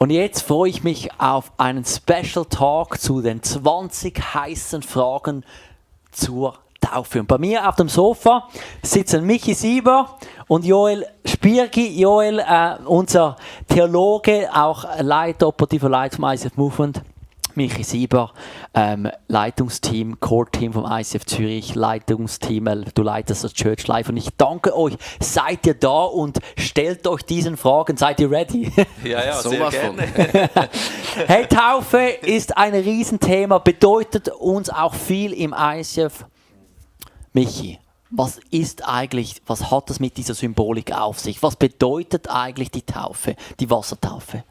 Und jetzt freue ich mich auf einen Special Talk zu den 20 heißen Fragen zur Taufe. Und bei mir auf dem Sofa sitzen Michi Sieber und Joel Spiergi. Joel, unser Theologe, auch operativer Leiter vom ICF Movement. Michi Sieber, Leitungsteam, Core-Team vom ICF Zürich, Leitungsteam, du leitest das Church Life. Und ich danke euch, seid ihr da und stellt euch diesen Fragen, seid ihr ready? Ja, sehr gerne. Hey, Taufe ist ein Riesenthema, bedeutet uns auch viel im ICF. Michi, was hat das mit dieser Symbolik auf sich? Was bedeutet eigentlich die Taufe, die Wassertaufe?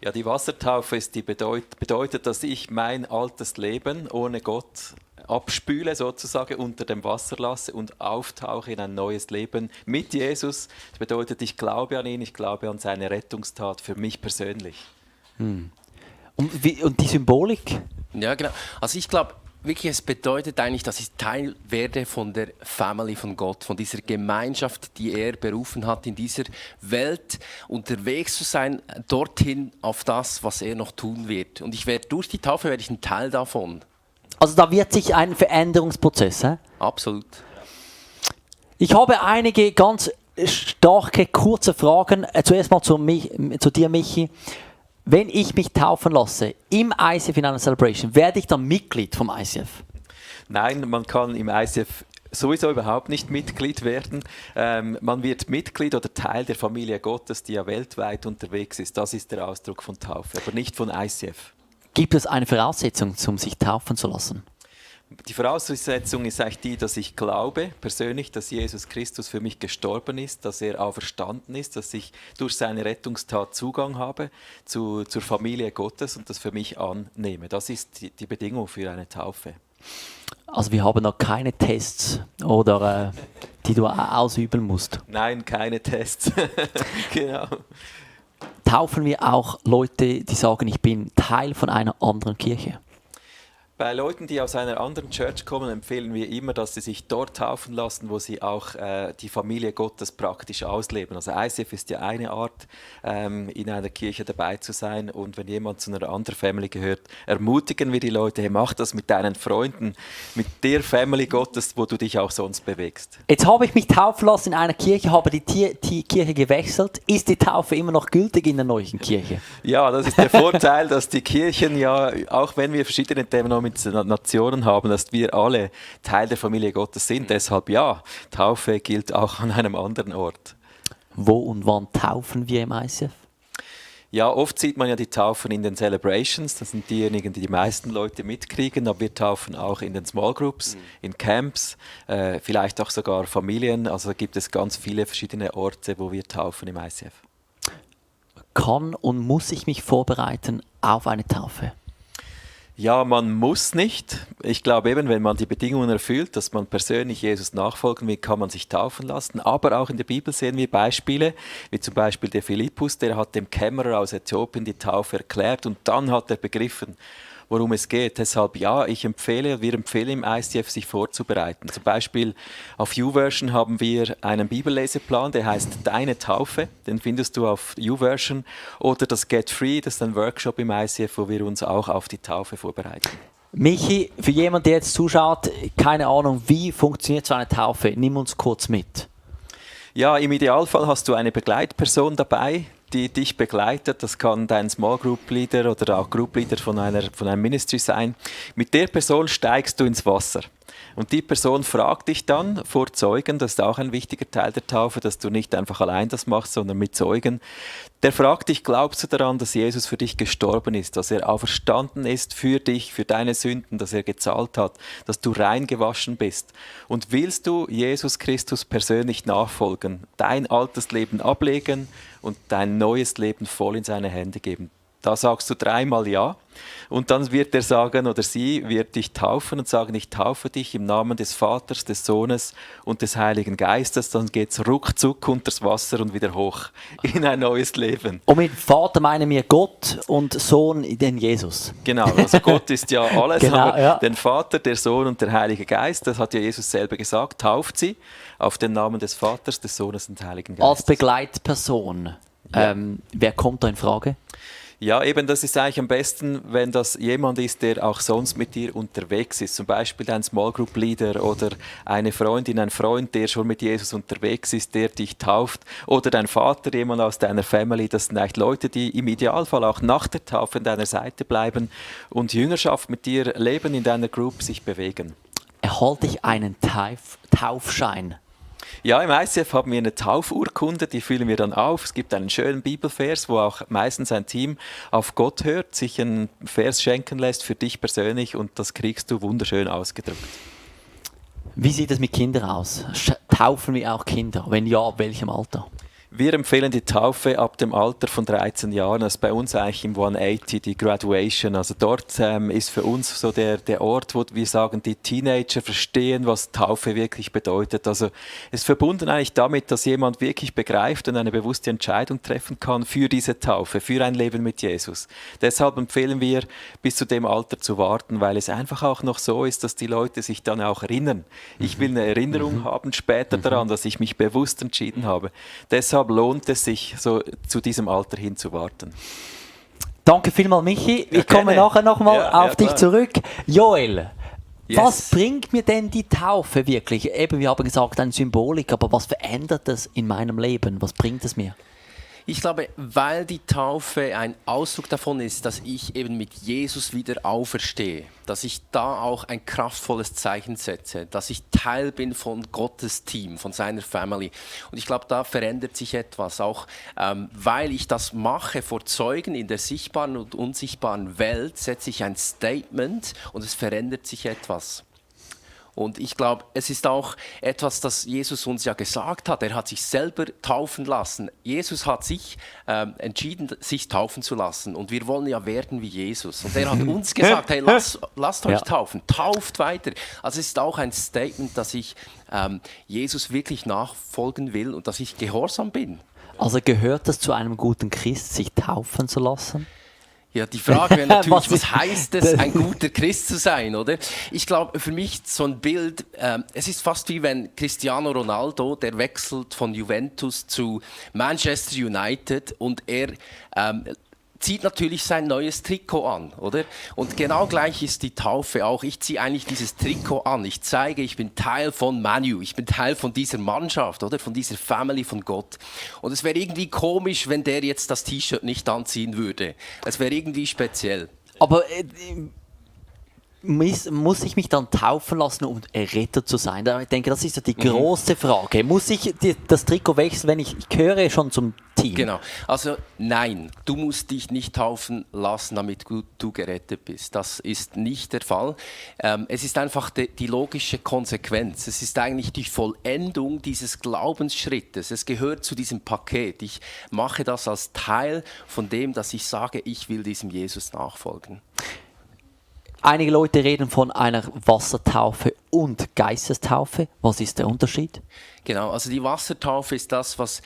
Ja, die Wassertaufe bedeutet, dass ich mein altes Leben ohne Gott abspüle, sozusagen unter dem Wasser lasse und auftauche in ein neues Leben mit Jesus. Das bedeutet, ich glaube an ihn, ich glaube an seine Rettungstat für mich persönlich. Und die Symbolik? Ja, genau. Also ich glaube, wirklich, es bedeutet eigentlich, dass ich Teil werde von der Family von Gott, von dieser Gemeinschaft, die er berufen hat, in dieser Welt unterwegs zu sein, dorthin auf das, was er noch tun wird. Und durch die Taufe werde ich ein Teil davon. Also da wird sich ein Veränderungsprozess. Absolut. Ich habe einige ganz starke, kurze Fragen. Zuerst mal zu dir, Michi. Wenn ich mich taufen lasse im ICF in einer Celebration, werde ich dann Mitglied vom ICF? Nein, man kann im ICF sowieso überhaupt nicht Mitglied werden. Man wird Mitglied oder Teil der Familie Gottes, die ja weltweit unterwegs ist. Das ist der Ausdruck von Taufe, aber nicht von ICF. Gibt es eine Voraussetzung, um sich taufen zu lassen? Die Voraussetzung ist eigentlich die, dass ich glaube persönlich, dass Jesus Christus für mich gestorben ist, dass er auferstanden ist, dass ich durch seine Rettungstat Zugang habe zur Familie Gottes und das für mich annehme. Das ist die Bedingung für eine Taufe. Also wir haben noch keine Tests, oder die du ausüben musst? Nein, keine Tests. Genau. Taufen wir auch Leute, die sagen, ich bin Teil von einer anderen Kirche? Bei Leuten, die aus einer anderen Church kommen, empfehlen wir immer, dass sie sich dort taufen lassen, wo sie auch die Familie Gottes praktisch ausleben. Also ICF ist ja eine Art, in einer Kirche dabei zu sein. Und wenn jemand zu einer anderen Family gehört, ermutigen wir die Leute, hey, mach das mit deinen Freunden, mit der Family Gottes, wo du dich auch sonst bewegst. Jetzt habe ich mich taufen lassen in einer Kirche, habe die Kirche gewechselt. Ist die Taufe immer noch gültig in der neuen Kirche? Ja, das ist der Vorteil, dass die Kirchen ja, auch wenn wir verschiedene Nationen haben, dass wir alle Teil der Familie Gottes sind. Deshalb ja, Taufe gilt auch an einem anderen Ort. Wo und wann taufen wir im ICF? Ja, oft sieht man ja die Taufen in den Celebrations. Das sind diejenigen, die meisten Leute mitkriegen. Aber wir taufen auch in den Small Groups, in Camps, vielleicht auch sogar Familien. Also gibt es ganz viele verschiedene Orte, wo wir taufen im ICF. Kann und muss ich mich vorbereiten auf eine Taufe? Ja, man muss nicht. Ich glaube eben, wenn man die Bedingungen erfüllt, dass man persönlich Jesus nachfolgen will, kann man sich taufen lassen. Aber auch in der Bibel sehen wir Beispiele, wie zum Beispiel der Philippus, der hat dem Kämmerer aus Äthiopien die Taufe erklärt und dann hat er begriffen, worum es geht. Deshalb ja, wir empfehlen im ICF, sich vorzubereiten. Zum Beispiel auf YouVersion haben wir einen Bibelleseplan, der heißt Deine Taufe. Den findest du auf YouVersion. Oder das Get Free, das ist ein Workshop im ICF, wo wir uns auch auf die Taufe vorbereiten. Michi, für jemanden, der jetzt zuschaut, keine Ahnung, wie funktioniert so eine Taufe? Nimm uns kurz mit. Ja, im Idealfall hast du eine Begleitperson dabei, die dich begleitet. Das kann dein Small Group Leader oder auch Group Leader von einem Ministry sein. Mit der Person steigst du ins Wasser. Und die Person fragt dich dann vor Zeugen, das ist auch ein wichtiger Teil der Taufe, dass du nicht einfach allein das machst, sondern mit Zeugen. Der fragt dich, glaubst du daran, dass Jesus für dich gestorben ist, dass er auferstanden ist für dich, für deine Sünden, dass er gezahlt hat, dass du rein gewaschen bist? Und willst du Jesus Christus persönlich nachfolgen, dein altes Leben ablegen und dein neues Leben voll in seine Hände geben? Da sagst du 3-mal ja und dann wird er sagen oder sie wird dich taufen und sagen, ich taufe dich im Namen des Vaters, des Sohnes und des Heiligen Geistes. Dann geht es ruckzuck unter das Wasser und wieder hoch in ein neues Leben. Und mit Vater meinen wir Gott und Sohn den Jesus. Genau, also Gott ist ja alles, Genau, aber ja. den Vater, der Sohn und der Heilige Geist, das hat ja Jesus selber gesagt, tauft sie auf den Namen des Vaters, des Sohnes und des Heiligen Geistes. Als Begleitperson, wer kommt da in Frage? Ja, eben, das ist eigentlich am besten, wenn das jemand ist, der auch sonst mit dir unterwegs ist. Zum Beispiel dein Small Group Leader oder eine Freundin, ein Freund, der schon mit Jesus unterwegs ist, der dich tauft. Oder dein Vater, jemand aus deiner Family. Das sind eigentlich Leute, die im Idealfall auch nach der Taufe an deiner Seite bleiben und Jüngerschaft mit dir leben, in deiner Group sich bewegen. Erhalte ich einen Taufschein? Ja, im ICF haben wir eine Taufurkunde, die füllen wir dann auf. Es gibt einen schönen Bibelvers, wo auch meistens ein Team auf Gott hört, sich einen Vers schenken lässt für dich persönlich und das kriegst du wunderschön ausgedrückt. Wie sieht es mit Kindern aus? Taufen wir auch Kinder? Wenn ja, ab welchem Alter? Wir empfehlen die Taufe ab dem Alter von 13 Jahren. Das ist bei uns eigentlich im 180, die Graduation. Also dort ist für uns so der Ort, wo wir sagen, die Teenager verstehen, was Taufe wirklich bedeutet. Also es ist verbunden eigentlich damit, dass jemand wirklich begreift und eine bewusste Entscheidung treffen kann für diese Taufe, für ein Leben mit Jesus. Deshalb empfehlen wir, bis zu dem Alter zu warten, weil es einfach auch noch so ist, dass die Leute sich dann auch erinnern. Ich will eine Erinnerung haben später daran, dass ich mich bewusst entschieden habe. Deshalb lohnt es sich, so zu diesem Alter hin zu warten. Danke vielmals, Michi. Ja, Ich komme gerne. nachher nochmal auf ja, dich klar. zurück. Joel, Yes. was bringt mir denn die Taufe wirklich? Eben, wir haben gesagt, eine Symbolik, aber was verändert es in meinem Leben? Was bringt es mir? Ich glaube, weil die Taufe ein Ausdruck davon ist, dass ich eben mit Jesus wieder auferstehe, dass ich da auch ein kraftvolles Zeichen setze, dass ich Teil bin von Gottes Team, von seiner Family. Und ich glaube, da verändert sich etwas, auch weil ich das mache vor Zeugen in der sichtbaren und unsichtbaren Welt, setze ich ein Statement und es verändert sich etwas. Und ich glaube, es ist auch etwas, das Jesus uns ja gesagt hat. Er hat sich selber taufen lassen. Jesus hat sich entschieden, sich taufen zu lassen. Und wir wollen ja werden wie Jesus. Und er hat uns gesagt, hey, lasst euch taufen, tauft weiter. Also es ist auch ein Statement, dass ich Jesus wirklich nachfolgen will und dass ich gehorsam bin. Also gehört es zu einem guten Christ, sich taufen zu lassen? Ja, die Frage wäre natürlich, was heißt es, ein guter Christ zu sein, oder? Ich glaube, für mich so ein Bild, es ist fast wie wenn Cristiano Ronaldo, der wechselt von Juventus zu Manchester United und er zieht natürlich sein neues Trikot an, oder? Und genau gleich ist die Taufe auch. Ich ziehe eigentlich dieses Trikot an. Ich zeige, ich bin Teil von Manu. Ich bin Teil von dieser Mannschaft, oder? Von dieser Family von Gott. Und es wäre irgendwie komisch, wenn der jetzt das T-Shirt nicht anziehen würde. Es wäre irgendwie speziell. Aber muss ich mich dann taufen lassen, um errettet zu sein? Ich denke, das ist ja die große Frage. Muss ich das Trikot wechseln, wenn ich gehöre schon zum Team? Genau. Also nein, du musst dich nicht taufen lassen, damit du gerettet bist. Das ist nicht der Fall. Es ist einfach die logische Konsequenz. Es ist eigentlich die Vollendung dieses Glaubensschrittes. Es gehört zu diesem Paket. Ich mache das als Teil von dem, dass ich sage, ich will diesem Jesus nachfolgen. Einige Leute reden von einer Wassertaufe und Geistestaufe. Was ist der Unterschied? Genau, also die Wassertaufe ist das, was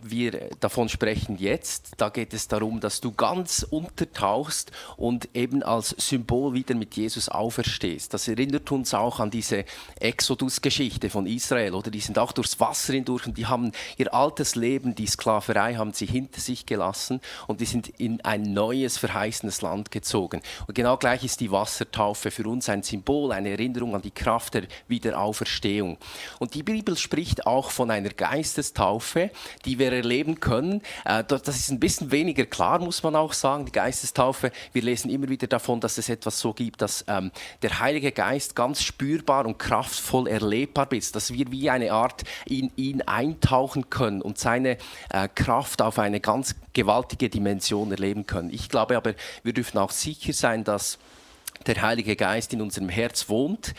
wir davon sprechen jetzt. Da geht es darum, dass du ganz untertauchst und eben als Symbol wieder mit Jesus auferstehst. Das erinnert uns auch an diese Exodus-Geschichte von Israel. Oder? Die sind auch durchs Wasser hindurch und die haben ihr altes Leben, die Sklaverei haben sie hinter sich gelassen und die sind in ein neues, verheißenes Land gezogen. Und genau gleich ist die Wassertaufe für uns ein Symbol, eine Erinnerung an die Kraft der Wiederauferstehung. Und die Bibel spricht auch von einer Geistestaufe, die wir erleben können. Das ist ein bisschen weniger klar, muss man auch sagen, die Geistestaufe. Wir lesen immer wieder davon, dass es etwas so gibt, dass der Heilige Geist ganz spürbar und kraftvoll erlebbar ist, dass wir wie eine Art in ihn eintauchen können und seine Kraft auf eine ganz gewaltige Dimension erleben können. Ich glaube aber, wir dürfen auch sicher sein, dass der Heilige Geist in unserem Herz wohnt,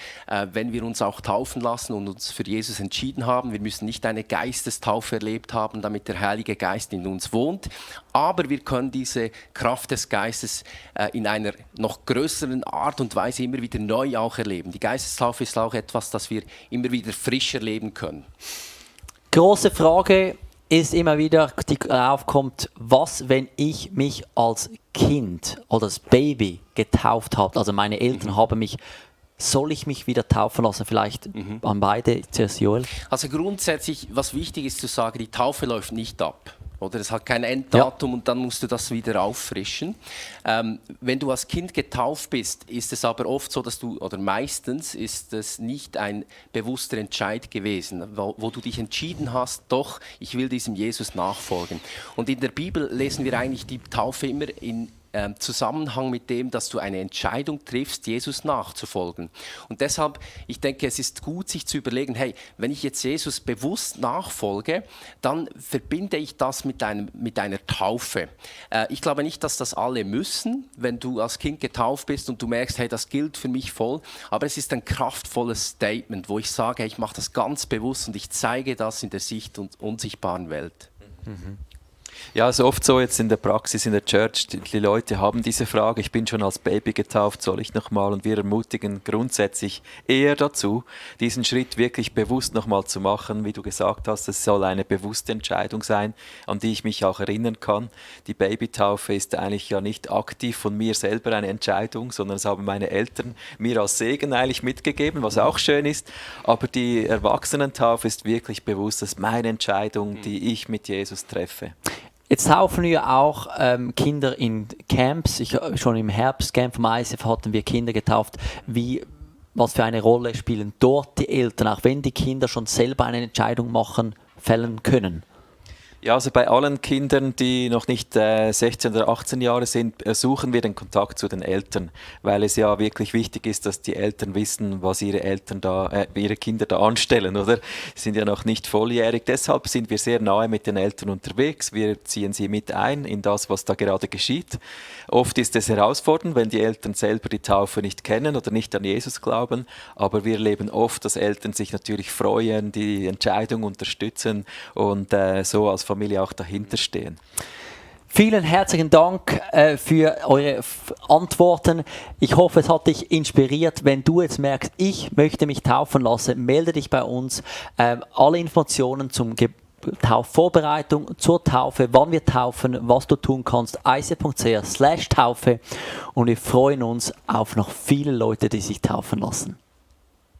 wenn wir uns auch taufen lassen und uns für Jesus entschieden haben. Wir müssen nicht eine Geistestaufe erlebt haben, damit der Heilige Geist in uns wohnt, aber wir können diese Kraft des Geistes in einer noch größeren Art und Weise immer wieder neu auch erleben. Die Geistestaufe ist auch etwas, das wir immer wieder frisch erleben können. Große Frage ist immer wieder, die aufkommt, was, wenn ich mich als Kind oder als Baby getauft habe? Also meine Eltern haben mich, soll ich mich wieder taufen lassen? Vielleicht an beide, zuerst Joel. Also grundsätzlich, was wichtig ist zu sagen, die Taufe läuft nicht ab. Oder es hat kein Enddatum und dann musst du das wieder auffrischen. Wenn du als Kind getauft bist, ist es aber oft so, dass oder meistens ist es nicht ein bewusster Entscheid gewesen, wo du dich entschieden hast, doch, ich will diesem Jesus nachfolgen. Und in der Bibel lesen wir eigentlich die Taufe immer in Zusammenhang mit dem, dass du eine Entscheidung triffst, Jesus nachzufolgen. Und deshalb, ich denke, es ist gut, sich zu überlegen, hey, wenn ich jetzt Jesus bewusst nachfolge, dann verbinde ich das mit einer Taufe. Ich glaube nicht, dass das alle müssen, wenn du als Kind getauft bist und du merkst, hey, das gilt für mich voll, aber es ist ein kraftvolles Statement, wo ich sage, hey, ich mache das ganz bewusst und ich zeige das in der sicht- und unsichtbaren Welt. Mhm. Ja, es ist oft so jetzt in der Praxis, in der Church, die Leute haben diese Frage, ich bin schon als Baby getauft, soll ich nochmal? Und wir ermutigen grundsätzlich eher dazu, diesen Schritt wirklich bewusst nochmal zu machen. Wie du gesagt hast, es soll eine bewusste Entscheidung sein, an die ich mich auch erinnern kann. Die Babytaufe ist eigentlich ja nicht aktiv von mir selber eine Entscheidung, sondern es haben meine Eltern mir als Segen eigentlich mitgegeben, was auch schön ist. Aber die Erwachsenentaufe ist wirklich bewusst, das ist meine Entscheidung, die ich mit Jesus treffe. Jetzt taufen wir auch Kinder in Camps. Schon im Herbstcamp vom ICF hatten wir Kinder getauft. Was für eine Rolle spielen dort die Eltern, auch wenn die Kinder schon selber eine Entscheidung fällen können? Ja, also bei allen Kindern, die noch nicht 16 oder 18 Jahre sind, suchen wir den Kontakt zu den Eltern, weil es ja wirklich wichtig ist, dass die Eltern wissen, was ihre Kinder da anstellen, oder? Sie sind ja noch nicht volljährig, deshalb sind wir sehr nahe mit den Eltern unterwegs. Wir ziehen sie mit ein in das, was da gerade geschieht. Oft ist es herausfordernd, wenn die Eltern selber die Taufe nicht kennen oder nicht an Jesus glauben, aber wir erleben oft, dass Eltern sich natürlich freuen, die Entscheidung unterstützen und so als Familie auch dahinter stehen. Vielen herzlichen Dank für eure Antworten. Ich hoffe, es hat dich inspiriert. Wenn du jetzt merkst, ich möchte mich taufen lassen, melde dich bei uns. Alle Informationen zum Taufvorbereitung, zur Taufe, wann wir taufen, was du tun kannst, icf.ch/Taufe. Und wir freuen uns auf noch viele Leute, die sich taufen lassen.